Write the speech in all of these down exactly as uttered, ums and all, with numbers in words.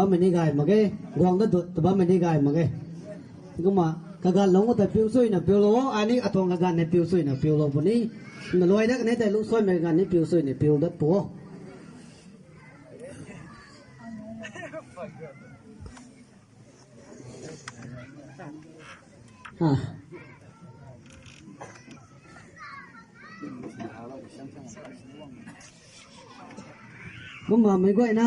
Mei ni gay mak ge, guang da dut ta bammei ni gay mak ge. Kumna, kaganv lungc ta piu suina piulou o, ai ni atuang kaganv ni piu suina piulou puni. Na luai dat ni tei lungcsuaimei kaganv ni piu suina piu dat pu o. Ah. Kumna mei guayna.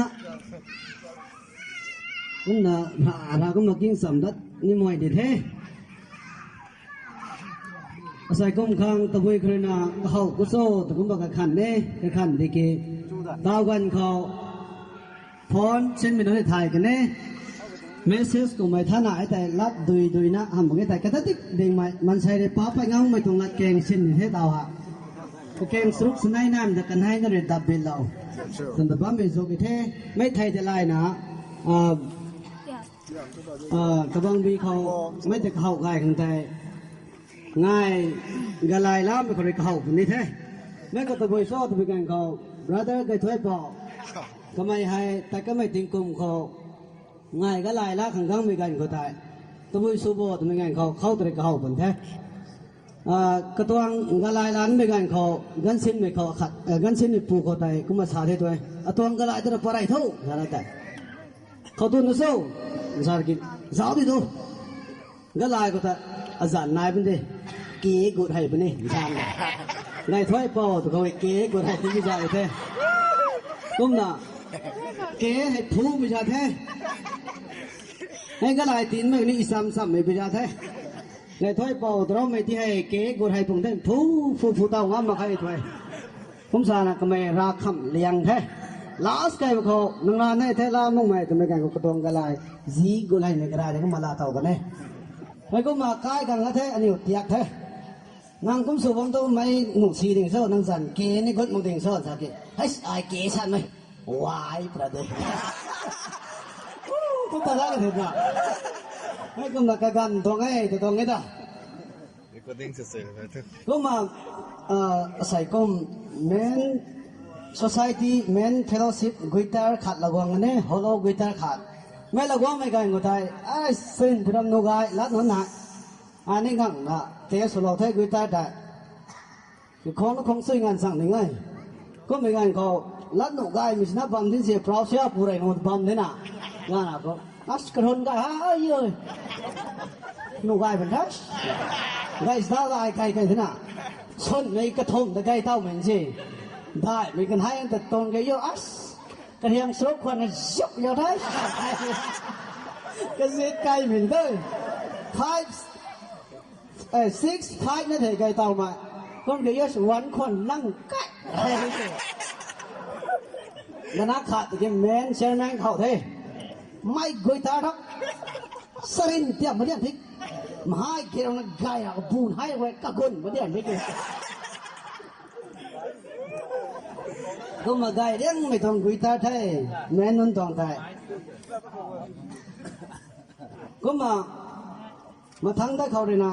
Kumna ra, ra kumna king sam dat ni mei di the. Asei kum khang tabui khou rui na kahow ku cho, ta kumna kakhan ne, kakhan di ki. Tau ganv khou phone sinmei nunc ni thay kan e. Message kummei thana e tei lat dui duina hamh mak ge tei katatik dingmei, mansei rui pa pei ngangmei tuang lat keng sin ni the tau ha. Kakeng saruk sanei nam da kanei na rui dap bilou. Tun ta bammei zuk i the, mei thei tei layna, ah, ah, kabang bi khou, mei tei kahow gay khang tei. Ngai, galai lamei khou rui kahow puni the. Mei khou tabui cho twmei ganv khou, brother Gaithuai Pau. Kamei hei, tat kamei tingkum khou. Ngai galai la khang gangmei ganv khou tei. Tabui sw bo twmei ganv khou, khou ta rui kahow pun the. Ah, katuang galai lanmei ganv khou, gansinmei khou khat, eh, gansinmei pu khou tei, kumna sa the twe. Atuang galai tu na parei tho, sa na tei. Khou tu na so, sa ki, zauc di tu. Galai khou ta, azanc nai pun de. Ke gut hei puni, zan de. Gaithuai Pau tu khou ke gut hei puni zai the. Kumna, ke hei phumei za the. Hei galai tinmei ni isam sammei bi za the. Gaithuai Pau tu raumei ti hei ke gut hei pung the, phu, phu, phu tau ngam mak khe twe. Kum sana kamei ra kham liang the. Last kai khou, nang ra nei the la makmei twmei ganv khou katuang galai. Zi gut heimei kara de kumna la tau kan e. Mei kumna kai gang la the, aniu tiak the. Nang kum sw bam tu mei nuh si ding cho, nang zanc ke ni gut mak ding cho, sa ki. Hei, ai ke sanmei. Wai, pra de. Kum ta la ka the na. Mei kumna kaganv tuang e, ta tuang e ta. Recording se se. Kumna, ah, asei kum men society, men fellowship guitar khat la guang ne, hollow guitar khat. Mei la guangmei ganv khou tei, ai, sin piram nu gay, lat nunc na. Ani ngang na, test swlou the guitar tei. Khang na khang sui nganv chang ning e. Kummei ganv khou, lat nuh gaymei sina bam din se, prau sia pu rei nu bam de na. Nana khou, as karun gay ha, ai, ai. Nuh gay ban the. Gay sa gay, gay, gay de na. Sunmei kathumh ta gay tawmei se. Daihmei kanhei ta tuang ge yo, as. Kariang saruk khwan na ziuk yo the. Kazit kaimei de. Five, eh, six, five na thei gay tawmei. Kum ke yes, one khwan nang kai. Nana khat ki men chairman khou the. Mei guitar thak. Sarin tiam ma diam thik. Mahai kirang na gay ra kabun hai wei kagun ma diam thik. Kumna gay riangmei tuang guitar the. Men nunc tuang tei. Kumna mathangc ta khou rui na,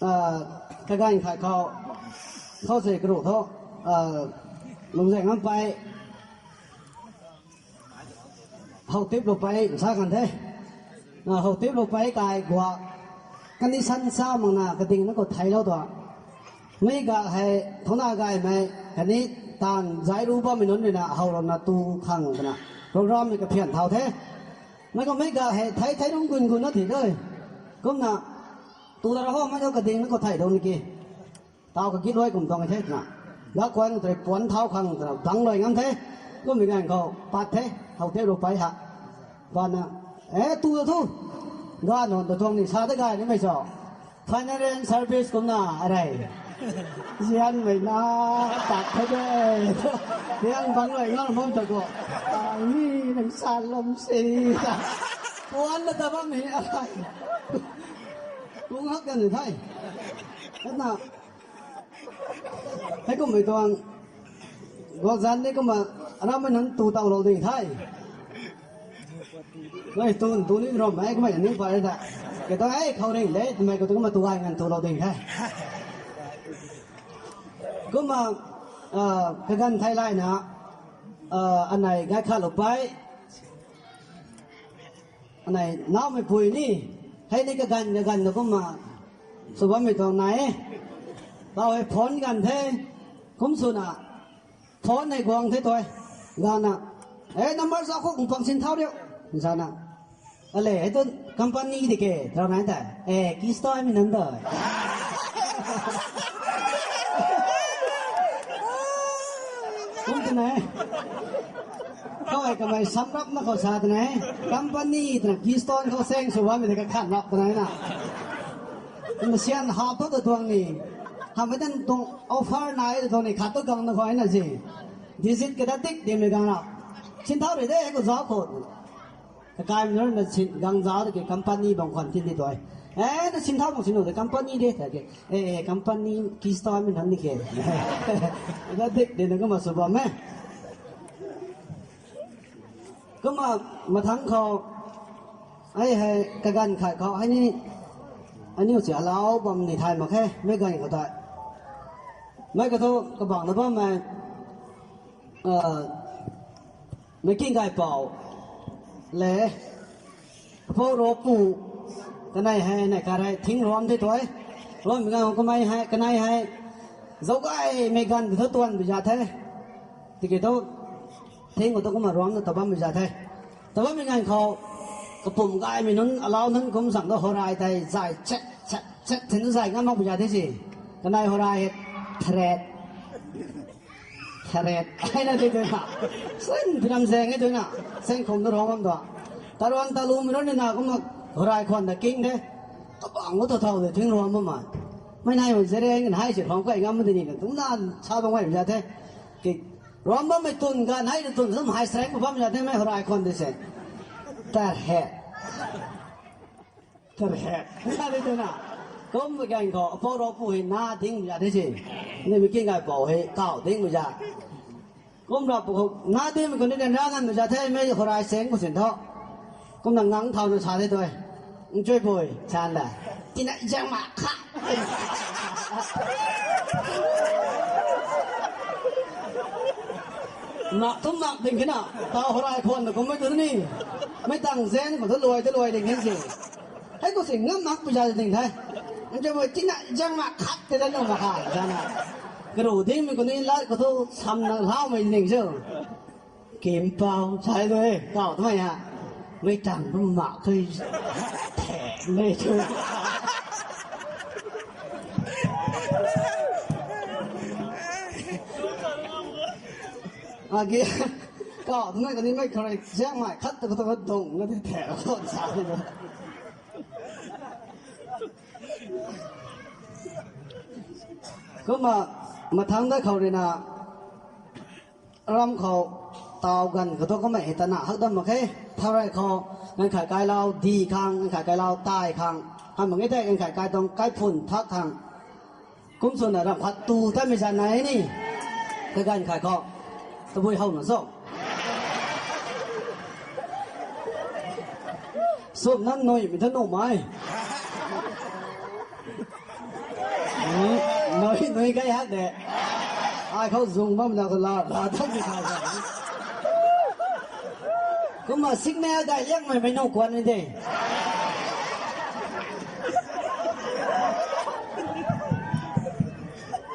ah, kaganv khat khou, khou se karuh tho, ah, lungzeng ngampei, how tiplou pei sa kan the. Ah, how tiplou pei kai guak. Kani san sa mak na kading na khou theilou tuang. Mei ga hei, thouna gaymei, khatni taanv zai ru bammei nunc rui na, how rana tu khang twna, program mei kaphian thau the. Mei khou mei ga hei, thei thei rung gun gun na thi de. Kumna, tu la ra ho, mei khou kading na khou thei dou ni ki. Tau kagit luai kum tuang the twna. Ga kuang tei puan thau khang twna, bang luai ngam the. Kummei ganv khou, pat the, how te ru pei ha. Bana, eh, tu la thu. Ga nunc ta tuang ni sa de gay nimei cho. Funeral service kumna, arei. Zianmei na, tak the de. Liang bang luai ngam bam ta khou. Ai, nang sa lum si. Puan na ta bammei, arei. Kung hak kan the. Kana, hei kummei tuang, guak zanc ni kumna, arammei nunc tu tawlou ding the. Nai tu, tu ni rom, hei kummei ni pa ta. Kei ta, hei khou ring de, twmei khou tu kumna tu gay nganv tulou ding the. Kumna, ah, kaganv thei layna, ah, anei gay khatlou pei. Nei naumei pui ni, hei ni kaganv kaganv na kumna sw bammei tuang nai e. Tau hei phone ganv the, kum swna phone hei guang the tui. Gana, e number zauc khou kum pang sin thau riu, zana. Ale, hei tu company di ke, rau nai ta. E, Keystone mi nunc da. Kum twna e. Khou hei kamei samrapna khou sa twna e. Company twna Keystone khou seng sw bammei de kakhan rap twna e na. Masian hap thu ta tuang ni. Hamei tan tuang offer nai ta tuang ni khat tu gang na khou na si. Digit kata tik dimei gang rap. Sin thau ri de, hei khou zauc khou. Kakaimei nunc na sin, gang zauc de ke company bang khwan tin di tui. E, na sin thau bang sin nu de company de ta ke. E, e, company Keystone mi nunc di ke. Kata tik de na kumna sw bam e. Kumna mathangc khou, ai hei kaganv khat khou, ai ni, aniu si alau bam ni thay mak khe, meic ganv khou tei. Mei kathu kabangc na bammei, meic king gaipou le, Pou Roppu, kanei hei, nei khat hei, thing ruam the tui. Ruam mi ganv khou kamei hei, kanei hei, zauc gaymei ganv kathu tuan bi za the. Tiki thu, thing khou tu kumna ruam na ta bammei za the. Ta bammei ganv khou, kapum gaymei nunc, alau nunc kum zang tu horay tei, zay chet, chet, chet, thin zay ngam mak bi za the si. Kanei horay hei, thret. Thret. Hei na di tui na. Sin, pinam zaeng e tui na. Seng khum na ruam bam tua. Taruan talumei nunc ni na kumna horay khwan ta king the. Kabangc khou ta thau de thing ruam bammei. Mei nai hei zereng kan hei si khang kai ngam di ni na. Tumna sa bam gay bi za the. Ki, ruam bammei tun ganv hei tun sum hei sreng bam za the mei horay khwan di se. Thret. Thret. Sa di tui na. Kum ganv khou, Pou Roppu hei na ding bi za the si. Ni meic king gaipou hei kau ding bi za. Kum rap khou, na dingmei khou ni na nganv bi za the, mei horay seng khou sin thu. Kumna ngang thau na sa the tui. Nchuipui, san la. Tina zang mak kha. Mak thu mak ding khe na, tau horay khwan na kummei tu ni. Mei tang zen khou tu luai tu luai ding khe si. Hei khou si ngam mak pu za ding the. Nchuipui tina zang mak khat te da nung mak kha, zana. Karu dingmei khou ni lat khou thu samna laumei ding cho. Kimpau, sai tu e, kau twmei ha. Mei tang tu mak khe. Thek mei tu. Agi, kau twmei kani mei khou rui ziangmei khat tu khou tu dung na the thek khou sa. Kumna, mathangc dat khou rui na, ram khou, tau ganv khou tu kummei hei tana hak dam mak khe, thau rey khou, ganv khat kailau di khang, ganv khat kailau tai khang, hamh mak e tei ganv khat kai tuang kaiphun thak khang, kum swna ram khat tu tatmei zan nai ni, kaganv khat khou, tabui how na cho. Sumna nuhmei thu nuhmei. Nui, nui kai hak de. Ai khou zung bam na khou la, la thak di kha. Kumna signal gay liangmei mei nu kuan ni de.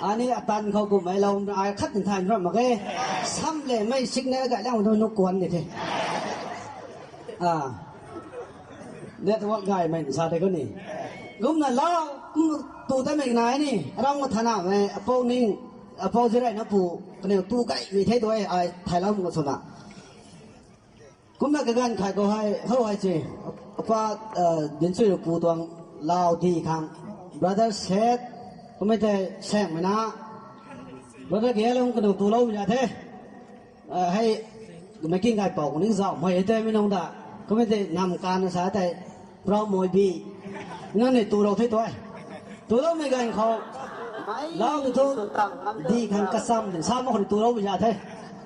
Ani atan khou kummei lou ai khat nthan ram mak e. Sam le mei signal gay liang nu nu kuan ni the. Network gaymei sa de kho ni. Kumna lau, kum tu tatmei nai ni, ram kathana mei, apou ning, apou Zirayna pu, kaniw tu gaymei the tu e, ai thaylam khou swna. Kumna kaganv khat khou hei, how hei si, apa, Dinchui Rupu tuang lau di khang, brother Seth, kummei tei Sengmei na, brother Gialung kaniw tuloumei za the. Hei, meic king gaipou khou ning zauhmei tei mei nung da. Kummei tei nam kan na sa tei, Proud Moibi. Nang ni tulou the tu e. Tuloumei ganv khou, lau tu thu, di khang kasam din sa mak khou ni tuloumei za the.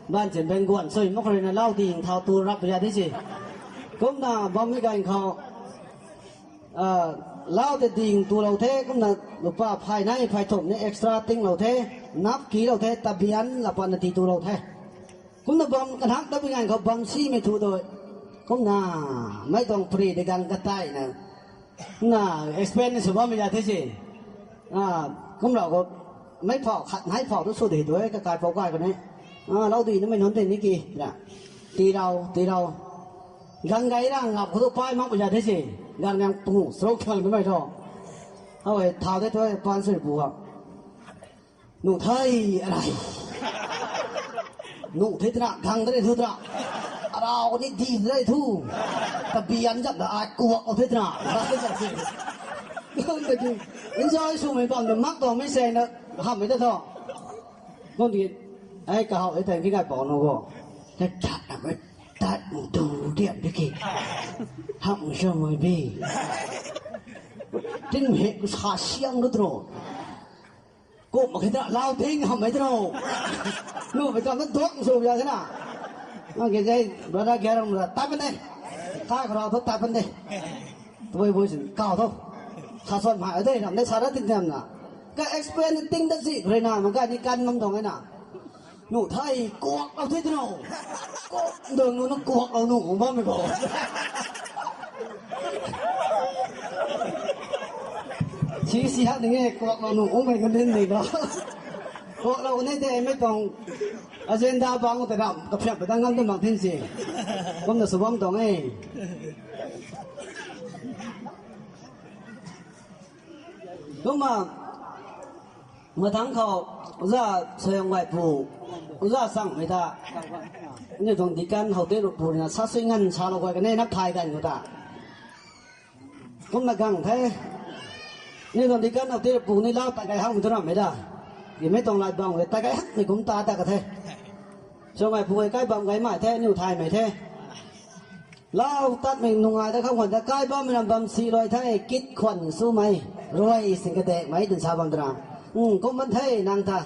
Baanv chin bang guan sui mak khou rui na lau di thau tu rap za di si. Kumna bammei ganv khou, lau tei ding tulou the, kumna lupa phay nei phay thumh ni extra tinglou the, nap kilou the, tabian la patna ti tulou the. Kumna bam kanhak dat bi ganv khou bam simei thu tu. Kumna, mei tuang pari di gang katai na. Na, explain sw bammei za the si. A, kum rau khou, mei phau, khat nai phau tu sw di tu e, kakai pou kai khou ni. A, lau di na mei nunc tei ni ki, na. Tii rau, tii rau. Gang gay ra ngap khou tu pai mak pu za the si. Gang niang pungu, stroke thang tu mei tho. Hau e, thau de tu e, pan sw pu ha. Nuh the, arai. Nuh the twna, gang de thu twna. Arau ni di de thu. Tabian zat da ai kuak o the twna. Enjoy swmei bam de mak tuang mei se na, hamhmei ta tho. Kum di, ai kahaw e tang ki ngai pau nu go. Tat tat na mei, tat mu du diam di ki. Hamh swmei bi. Tin he ku sa siang lu tro. Kum mak khe ta lau ting hamhmei tro. Nuhmei tuang na duak sw ya the na. Nang ke zei, brother Garam ra, tat pan de. Kai khou rau thu tat pan de. Tabui bui sin, kau thu. Sa suan hmai de, ram de sa ra tin tiam na. Ka explain ting dat si, rui na, ma ka ni kan ngam tuang e na. Nuh the, kuak lou the twna. Kuak dang nu na kuak lou nuh bammei khou. Si si hak ding e, kuak lou nuh mei kan din ni lo. Kuak lou ni tei mei tuang agenda bang tei ram, kaphiap pai dang ngam tu mak tin si. Kumna sw bam tuang e. Kumna, mathangc khou, oja Sayang Gaipu, oja Changmei ta, aniu tuang deacon how tei rupu rui na sa sui ngan salou guay kanei nap thay ganv khou ta. Kumna gang the. Aniu tuang deacon how tei rupu ni lau ta kai hakmei tu rammei da. Gimei tuang lat bam e, ta kai hakmei kum ta ta ka the. Sayang Gaipu e kai bam gaymei the, aniu thaymei the. Lau tatmei nungai ta kham khwan ta kai bammei ram bam si luai the, kit khwan swmei, ruai sing kadekmei din sa bam twna. Kum man the nang ta.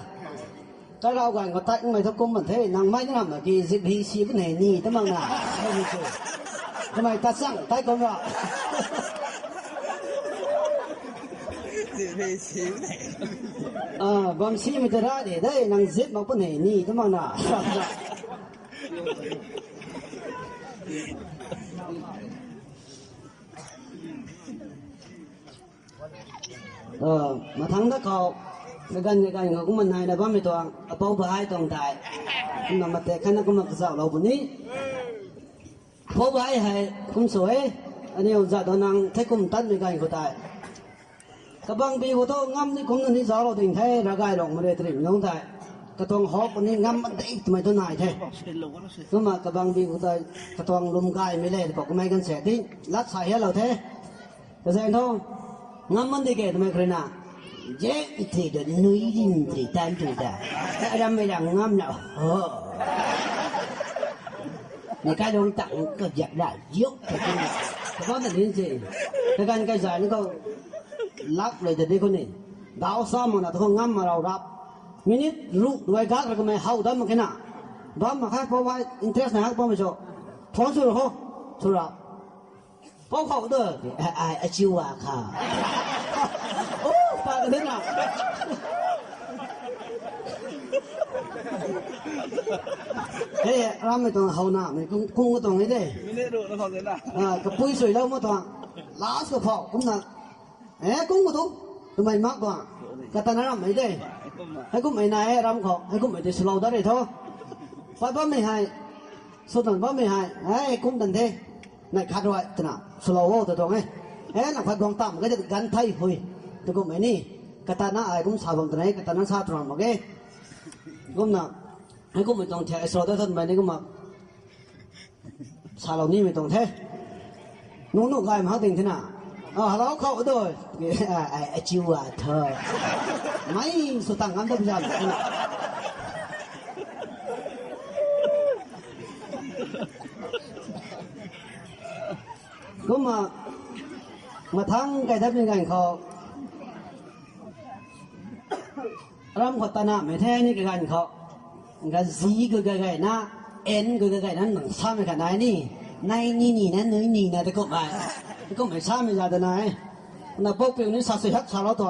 Kai rau gan khou tatmei thu kum man the, nang mei na ram na ki zip hi si pun hei ni ta mak na. Kamei ta chang, tai kum ra. Bam simei ta ra de, de, nang zip mak pun hei ni ta mak na. Mathangc da khou, kaganv kaganv khou kumna naina bammei tuang, apou bahai tuang tei. Kumna matek khatna kumna kazauhlou puni. Apou bahai hei, kum sw e, aniu zat dau nang thei kum tatmei ganv khou tei. Kabangbi khou thu ngam ni kumna ni zauclou ding the, ravgay rong mare tari nunc tei. Katuang hawk ni ngam man de twmei thu nai the. Kumna kabangbi khou tei, katuang lwm gaymei le, pau kamei kan se di, lat sa hialou the. Kazaeng thu, ngam man di ke twmei khou rui na. Je, iti da nui rim tri tan tu ta. Rammei ra ngam na, ho. Ni kai lung tang kaziap la, ziuk ta tu. Kabang ta din se. Kaganv kaizay ni khou, lak lei ta di khou ni. Dau sa mak na tu khou ngam ma rau rap. Minute ruh duai gak ra kamei how dam mak khe na. Bam mak khe pou hei interest na hak bammei cho. Phone sw ro ho. Sw ra. Pou khou tu. Ai, ai, achiu wa kha. O, pa ka de na. He, rammei tuang how namei kung, kung ka tuang e de. Kapui suilou ma tuang. Last ka phou, kumna. E, kung ka tu. Twmei mak tuang. Katana rammei de. Heikummei na e ram khou, heikummei tei swlou dat rei tho. Pat bammei hei. Swtan bammei hei. E, kum tan the. Nai khat rui twna swlou o ta tuang e. E, nang khat guang tam ka de ganv thei hui. Tw kummei ni. Katana ai kum sa bam twna e, katana sa tuang mak e. Kumna. Heikummei tuang the, swlou dat tanmei ni kumna. Salou nimei tuang the. Nunc nuh gay mak ding thena. Hello khou do. Achiu a tho. Mei sw tang ngam da pzan. Kumna, mathangc kai dat mei ganv khou. Ram khou tanamei the ni kaganv khou. Kazi gu gagayna, en gu gagayna nang samei kha nai ni. Nai ni nina, nui nina tei kummei. Tei kummei samei za ta nai. Na poupui ni sa sui hak salou tu.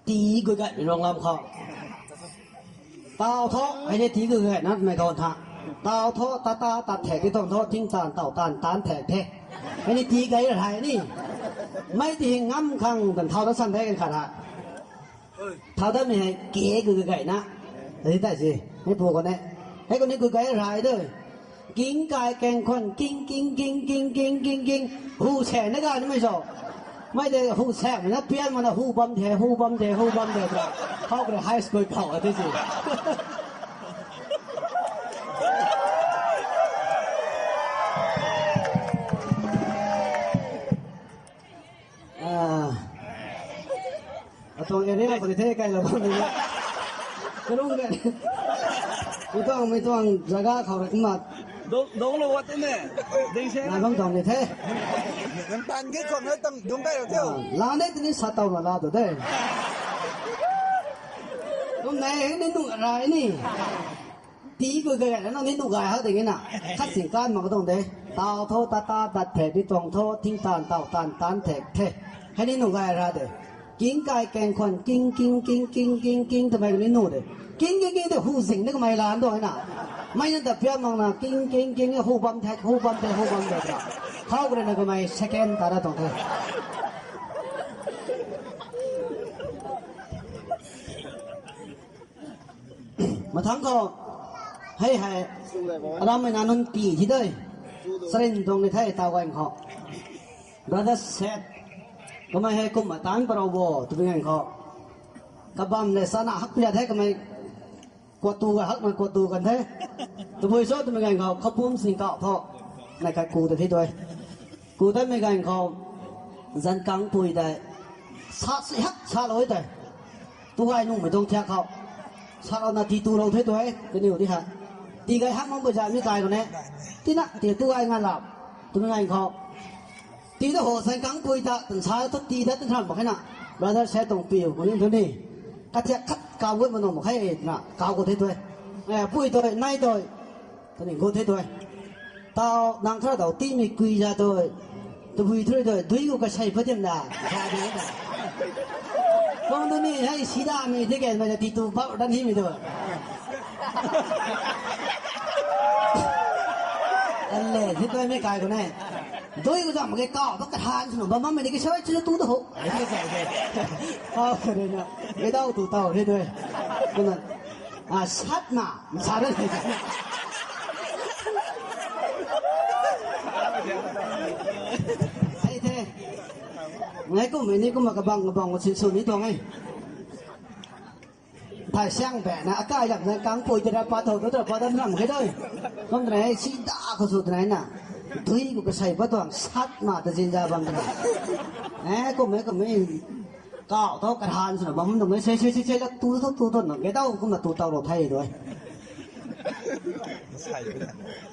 Tii gu gaymei rong lam khou. Tau thu, hei ni tii gu gagayna mei khou tha. Tau tho, ta ta, tat thek ti tuang tho, ting tan, tau tan, tan thek the. Hei ni tii gay ra hei ni. Mei ti hing ngam khang, dan thau da san de kan khat ha. Thau da mi hei, ke gu gu gay na. Ti tai si, mi pu ko ne. Hei ko ni gu gay ra hei de. King kai keng khwan, king, king, king, king, king, king, king. Hu se na ga ni mei so. Mei de hu se, mei na pian mana hu bam the, hu bam the, hu bam the. Khou kre high school khou a ti si. Ah. Atuang area khou ni the, kai lou bam ni. Karung kan. Mi tuang, mi tuang jaga khou rui kumna. Dong, dong lou wat ne. Ding se. Nai bam tuang ni the. Nang tan ke khou na tang dong kai lou the. Ah, la ne tini sa tau na la tu de. Kum nai hei ni nung rai ni. Tii gu gay na, nang ni nu gay ha ding na. Khat sing kan mak tuang de. Tau tho, ta ta, tat thek ti tuang tho, ting tan, tau tan, tan thek the. Hei ni nu gay ra de. King kai keng khwan, king, king, king, king, king, king, twmei ni nu de. King, king, king, de hu zing de kamei lan tuang na. Mei na ta pian mak na, king, king, king, hu bam thek, hu bam thek, hu bam thek na. Khou kre na kamei second ta ra tuang the. Mathang khou, hei hei, aram mei na nunc tii thi de. Sarin tuang ni the, tau gay khou. Brother Seth, kamei hei kumna tan parou bo, twmei ganv khou. Kabam le sana hak pia the kamei, kuat tu ga hak na kuat tu kan the. Tabui cho twmei ganv khou, khapum sing kau tho. Nai khat ku ta thi tu e. Ku tatmei ganv khou, zan kang pui tei, sat si hak salou e tei. Tu gay nuhmei tuang thiak khou. Salouna tii tu lou the tu e, kaniw di ha. Tii gay hak mak pui zat mi kai khou ne. Tina, tii tu gay nga lap. Twmei ganv khou. Tii ta ho zan kang pui ta, tan sa tu tii ta tan thram mak khe na. Brother Seth tuang piu, kuni tu ni. Kathiak khat kau gut ma nuh mak khe na, kau gut the tu e. Eh, pui tu e, nai tu e. Tani gut the tu e. Tau nang thra tau tiimei kui za tu e. Tabui thu tu e, dui gu kasei pha tim da. Sa de ta. Kong tu ni, hei, sidamei di kan mei ta tii tu bau dan himei tu. Ale, thi tu e mei kai khou ne. Dui gu zam ke kau, bak kathan sw nu, bam bammei ni ke sa chu tu tu ho. Ai, ti sa de. Kau kha de na. Ke dau tu tau the tu e. Kumna. Ah, sat na, sa de. Hei the. Ngai kumna ni kumna kabang kabang sin sw ni tuang e. Thai siang be na, akai lam na kang pui tei ra pa tho, tho, tho, pa dan ram khe doi. Kum tei na, hei, sida khou sw tei na. Dui gu kasei pa tuang, sat ma ta zin za bam tei na. Eh, kum e, kum e. Kau tho, kathan sw na bam tuang e, sei, sei, sei, sei, la tu, tu, tu, tu, na, ke dau, kumna tu tau lou the doi.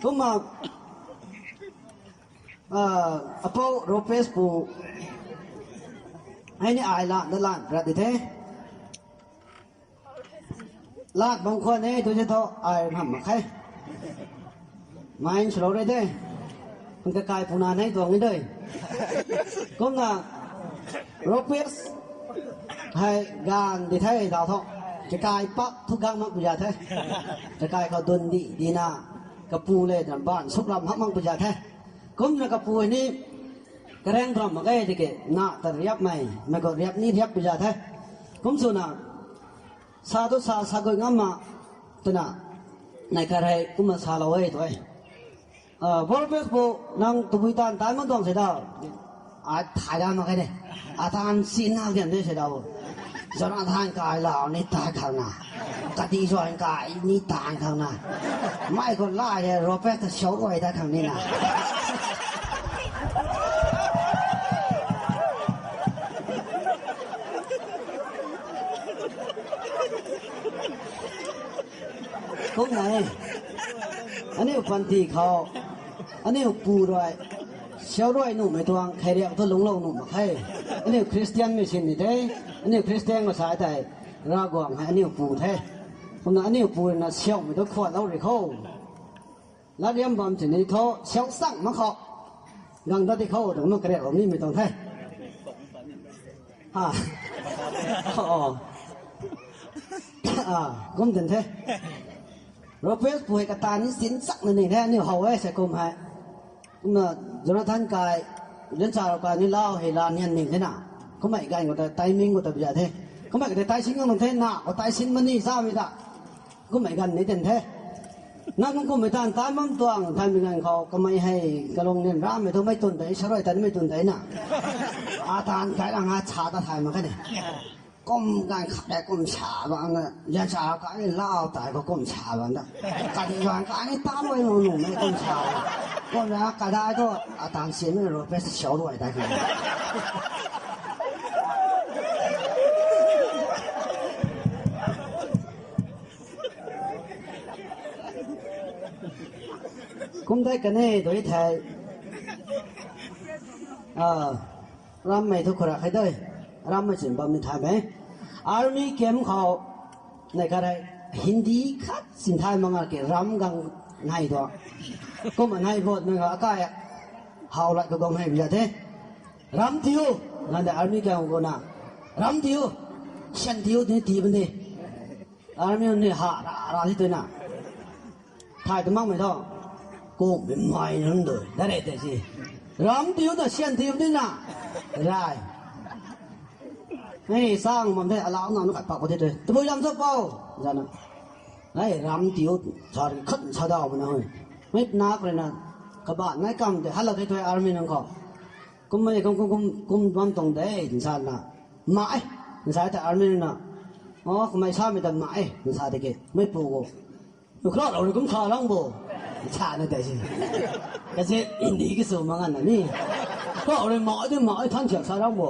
Kumna, ah, Apou Ropes pu, hei ni ai lan, da lan, rat di the. Lak bam khwan e, tu se tho, ai ham mak khe. Main swlou re de. Kun kakai puna nei tuang e de. Kumna, Ropes, hei gan di the, dau tho. Kakai pak thu gang mak puya the. Kakai khou dun di, di na. Kapu le, na ban suk ram hak mak puya the. Kumna kapu ni, kareng ram mak e tiki, na ta riap mei, mei khou riap ni riap puya the. Kum swna, sa tu sa, sa gui ngam ma, twna, nai khat hei kumna salou e tu e. Ah, Ropes pu, nang tabui taanv tan mak tuang se da. A thay da mak khe ne. Atan sin na dian de se da. Jonathan kai lau ni tai khang na. Kadi Joan kai ni tai khang na. Mei khou la e Ropes ta show rui ta khang ni na. Kumna e. Aniu panty khou, aniu pu rui, siau rui nuhmei tuang kheiriak thu lungclou nuh mak khe. Aniu Christian mei sin ni de, aniu Christian khou sa tei, Ravguangc hei aniu pu the. Kumna aniu pu rui na siaumei tu khwanlou ri khou. Latriam bam sini thu, siau chang mak khou. Gang dat di khou, dang nu kariaklou nimei tuang the. Ha. Oh. Ah, kum din the. Ropes pu hei kata ni sin sak na ning the, aniu how e se kum hei. Kumna Jonathan kai, Jonathan kai ni lau hei la nian ning the na. Kummei ganv khou ta timing khou ta bia the. Kummei kata tai sin ngam the na, khou tai sin mani sa mi ta. Kummei ganv ni ten the. Na kum kummei tan tai mam tuang, thaymei ganv khou kamei hei kalung nian rammei thu mei tun tei, sarui tan mei tun tei na. A tan kai lang a cha ta thay mak kha ni. Kum ganv khat e kum sa bang na, yan sa kai ni lau tai khou kum sa bang da. Kati bang kai ni tam mei nung nung mei kum sa. Kum na kadai thu, a tan sin mei ro pe sa siau ruai tai khou. Kum dai kane doi thei. Ah, rammei thu khura khai doi. Rammei sin bam ni thay mei. Army camp khou, nei kha rei, Hindi khat sin thay mak nga ke ram gang nai do. Kum a nai bot nang akai, how lat khou gang hei bia the. Ram tiu, ngan de army camp khou na. Ram tiu, syan tiu ni ti bam de. Army ni ha ra ra ti tu na. Thay tu makmei tho. Kummei mai nunc dui. Dare te si. Ram tiu ta syan tiu ti na. Rai. Hei, sang mam the, alau na nu khat pak ko the tu. Tabui lam sa pau. Zana. Hei, ram tiu, sar khat sa dau na hui. Mei nak rui na. Kaban nai kam te, hala the tu army nunc khou. Kum mei kum, kum, kum, kum bam tuang de, nsa na. Ma e, nsa ta army na. O, kummei sa mei ta ma e, nsa de ke. Mei pu khou. Nu khralou rui kum sa lang bo. Nsa na de si. Kaze Hindi ki sw mak nga na ni. Khralou rui ma e, ma e, than thiak sa lang bo.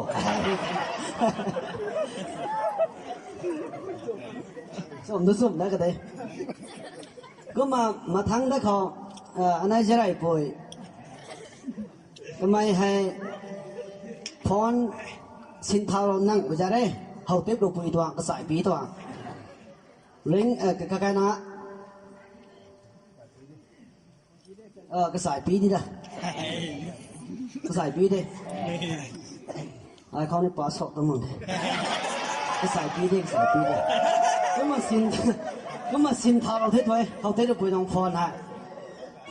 Sum tu sum na ka de. Kumna mathang da khou, ah, anai Zerai pui. Kamei hei phone sin thau nang u za re. How tip lu pui tuang, kasai pi tuang. Ring, eh, ka, ka, ka na. Ah, kasai pi di da. Kasai pi de. Ai khou ni pa sok ta mun de. Kasai pi de, kasai pi de. Kumna sin, kumna sin thau lou the tu e. How tip lu pui tuang phone hei.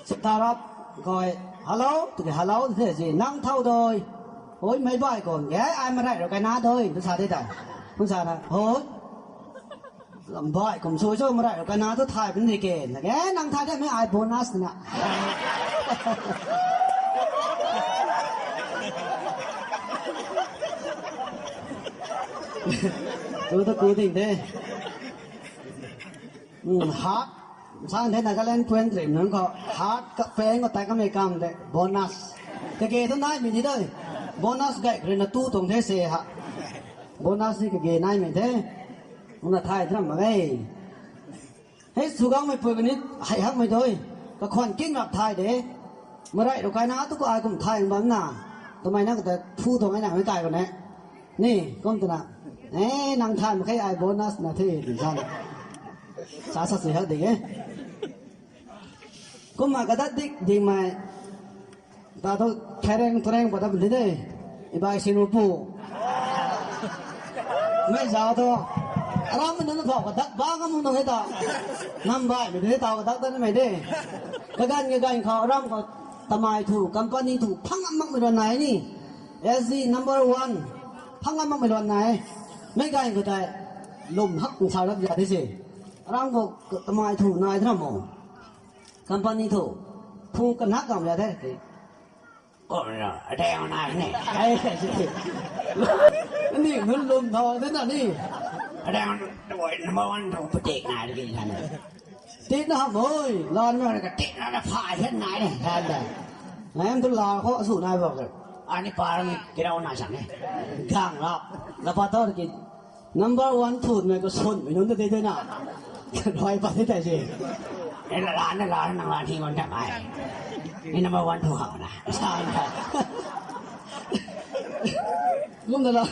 Sa ta rap, goi, "Hello," tu ke, "Hello," tu the si, "Nang thau doi." "Oi, mei bai kon ge, ai marai rou kai na doi," tu sa de ta. Kum sa na, "Hoi. Lam bai kum sui sui marai rou kai na tu thay pun de ke. Na ke, nang thay de mei ai bonus na." Tu ta ku ding de. Hmm, hat. Sang the Nagaland Puan Trim nunc khou hat kapeng khou tai kamei kam de bonus. Kage thu nai mi ni doi. Bonus gay rui na tu tuang the se ha. Bonus ni kage nai mi the. Kumna thay thram mak e. Hei sw gangmei pui kani hei hakmei doi. Kakhwan king rap thay de. Marai rou kai na tu ko ai kum thay bam na. Twmei na kata thu tuang ai na mei kai ko ne. Ni, kum twna. Eh, nang thay mak khe ai bonus na the, ti sa na. Sa sa si ha ding e. Kumna kadat dik ding mei. Ta thu thereng thereng pat ta bun di de. I bai sin ru pu. Mei zau thu. Aram mei nunc phau kadak ba ngam nung e ta. Nam bai mei de ta kadak ta mei de. Kaganv kaganv khou aram khou tamei thu, company thu, phang ngam makmei luan nai ni. S G number one. Phang ngam makmei luan nai. Mei ganv khou tei. Lum hak nsau lak za di se. Aram khou tamei thu nai thram mo. Company thu. Phu kanak kam ya the. Kum na, adeng nai ni. Ai, ni, nunc lum thau de na ni. Adeng, doi number one thu patik nai de ki na. Tik na ham oi, lan na ka tik na na pha hian nai de, kan de. Nai am thu la khou asu nai bok ke. Ani par mi kirau nai sang ni. Gang la, la pa to ki. Number one thu mei kasun mei nunc ta de de na. Rui pat de tai si. Ni la la na la na nang la thi ngon ta mai. Ni number one thu hau na. Sa na. Lum na la.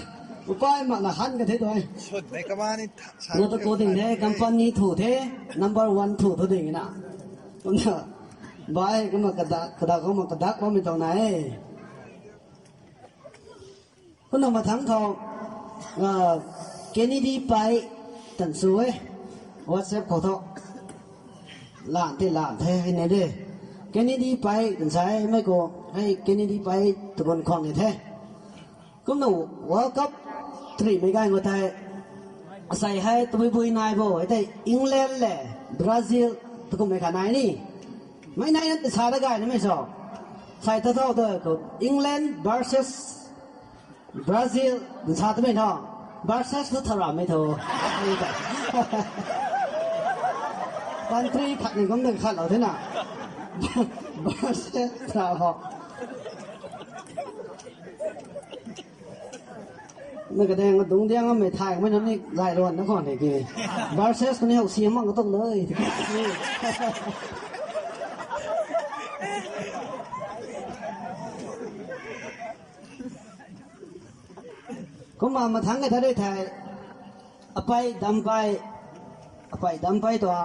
Upai mak na han ka the doi. Sut mei kama ni tha, sa. Na ta ko ding the, company thu the, number one thu thu ding na. Kumna. Bai kumna kadak, kadak kumna kadak kumna tau na e. Kumna mathang khou, ah, Kennedy Pai tan su e, WhatsApp khou thu. Lan the, lan the, hei ne de. Kennedy pei, kan sa e, mei khou, hei Kennedy pei, tabun khwang ni the. Kumna World Cup three mei gay ngu thei. Asei hei, tabui bui nai bo, hei tei England le, Brazil, takum mei kha nai ni. Mei nai na sa da gay na mei so. Sai ta thau ta khou, England versus Brazil, sa ta mei no. Versus tu thau ra mei tho. Country khat ni kum na khat lou the na. Versus thau ho. Na kadang dung diang mei thai mei na ni lai luan na khwan de ki. Versus kani hou siam mang ka tung de. Kumna mathangc ka ta de thei, apei dam pei, apei dam pei tua,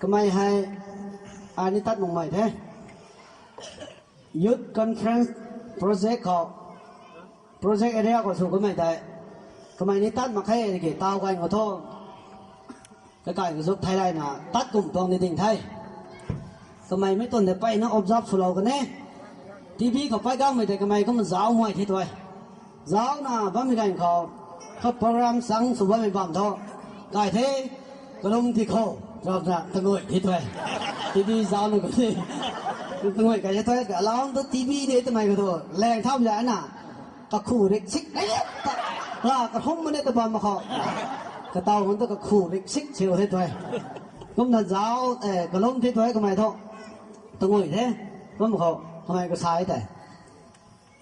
kamei hei, ai ni tat nungmei the. Youth Conference Project khou, project area khou sw kamei tei, kamei ni tat mak khe ki taw kai ngu tho. Kakai kazuk thei layna tat kum tuang ni ding the. Kamei mei twn de peyna observe swlou kan e. TV khou pey gangmei tei kamei kumna zauc muay the tu e. Zaucna bammei ganv khou, khou program chang sw bammei bam tho. Kai the, kalum ti khou, rauna tanguay the tu e. TV zaucna kan e. Tanguay kai the tu e, alam tu TV de twmei khou tu, lang tham zana. Kakhu rik sik, ta, kahum mane ta bam khou. Kataw hun tu kakhu rik sik siu the tu e. Kumna zauc, eh, kalum the tu e kamei thu. Tanguay the, kum khou, kamei khou sa e tei.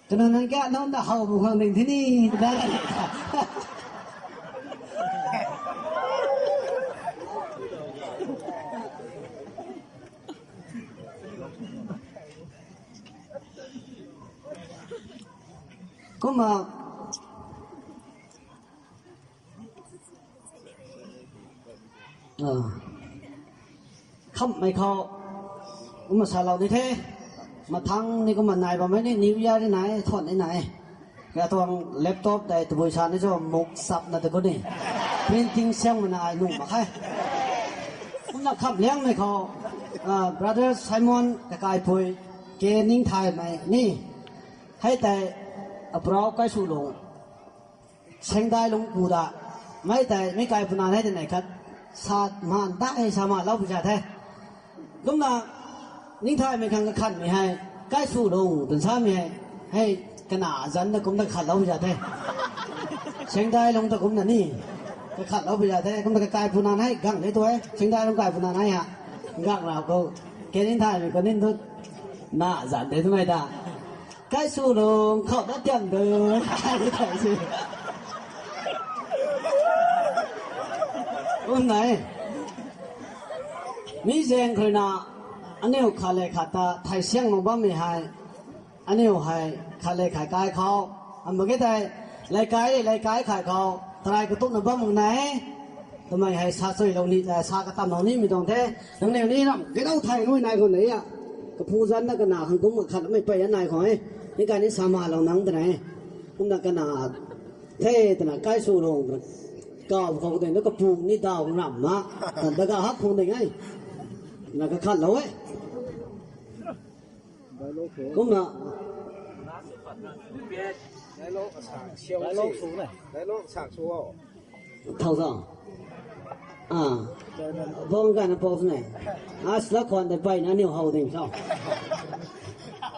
Kanu nang kya nunc na how bu khang ding the ni, ta. Kumna, ah, khamhmei khou, kumna salou ni the, mathangc ni kumna nai bammei ni, New Year ni nai, thuan ni nai. Katuang laptop tei tabui sa ni cho muk sapna ta ku ni. Printing siang mana ai nung mak khe. Kumna khamhliangmei khou, ah, Brother Simon kakaipui, K Ningthaymei ni. Hei tei, aprau Kaisulung. Sengdailung pu da. Mei tei, mi kai puna hei tei nei khat. Sa man da hei sa malou pu za the. Kumna, Ningthaymei khang kakhanmei hei, Kaisulung twn samei hei, hei, kana zanc ta kumna kakhatlou pu za the. Sengdailung ta kumna ni, kakhatlou pu za the, kumna kakai puna hei, gang ni tu e, Sengdailung kai puna hei ha, gang rau khou, K Ningthaymei khou nin tu, na zanc de twmei ta. Kaisulung khou na tiam de, kai thei si. Kumna e. Mi zaeng khou na, aniu khat le khat ta thei siang mak bammei hei, aniu hei khat le khat kai khou, am mak ge tei, leikai le leikai khat khou, tarai katukna bam mak na e, twmei hei sa chuilou ni, eh, sa katamlou nimei tuang the, nangniw ni ram, kadau thei nui nai khou na e, kapu zanc na kana khang kum khat mei pey nai khou e, ni kai ni sa malou nang twna e, kumna kana, the twna Kaisulung, kaw khou ding na kapu ni daw ram ma, tan daga hak khang ding e, na kakhatlou e. Kumna. Thau tho. Ah. Bang gana pau ne. As la khwan de pai na niu hau ding tho.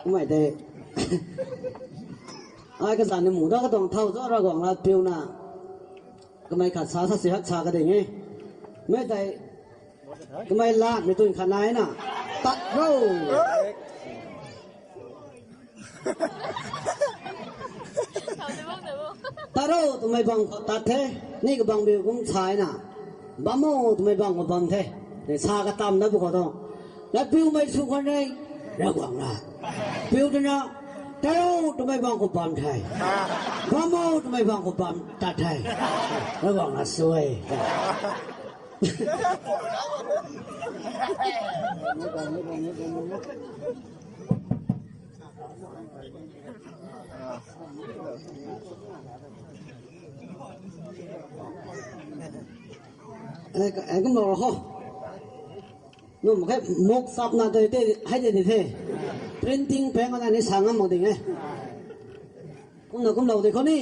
Kumei de. Ai kazanc ni mu da katuang thau tho Ravguangc lat piuna. Kamei khat sa sa si hak sa ka ding e. Mei tei. Kamei latmei tun khat nai na. Tat ro. Tat ro twmei bang khou tat the. Ni kabang biu kum sa na. Bam o twmei bang khou bam the. Sa katamna bu khou tho. Latpiumei sw khwan re. Ravguangc na. Piu twna. Tat ro twmei bang khou bam the. Bam o twmei bang khou bam tat the. Ravguangc na sw e. Eh, eh, kum lou ho. Num khe mok sapna tei tei hei tei di the. Printing peng ana ni sa ngam mak ding e. Kumna kumlou de khou ni.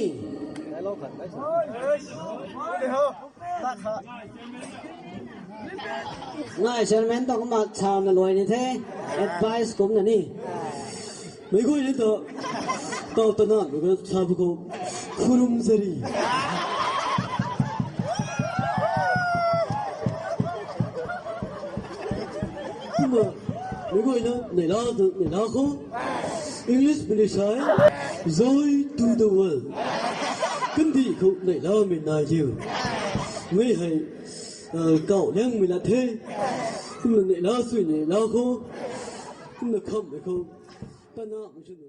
Ngai chairman ta kumna sa na luai ni the. Advice kumna ni. Mei guay ni ta. Tau ta na, mei guay sa bu khou. Khurum zari. Kumna, mei guayna, neihla, neihla khou. English mei ni sai, joy to the world. Kandih khou neihlamei nai liu. Mei hei, uh, kau liangmei la the. Kumna neihla sui neihla khou. Kumna khammei khou. Tana mei sui nu.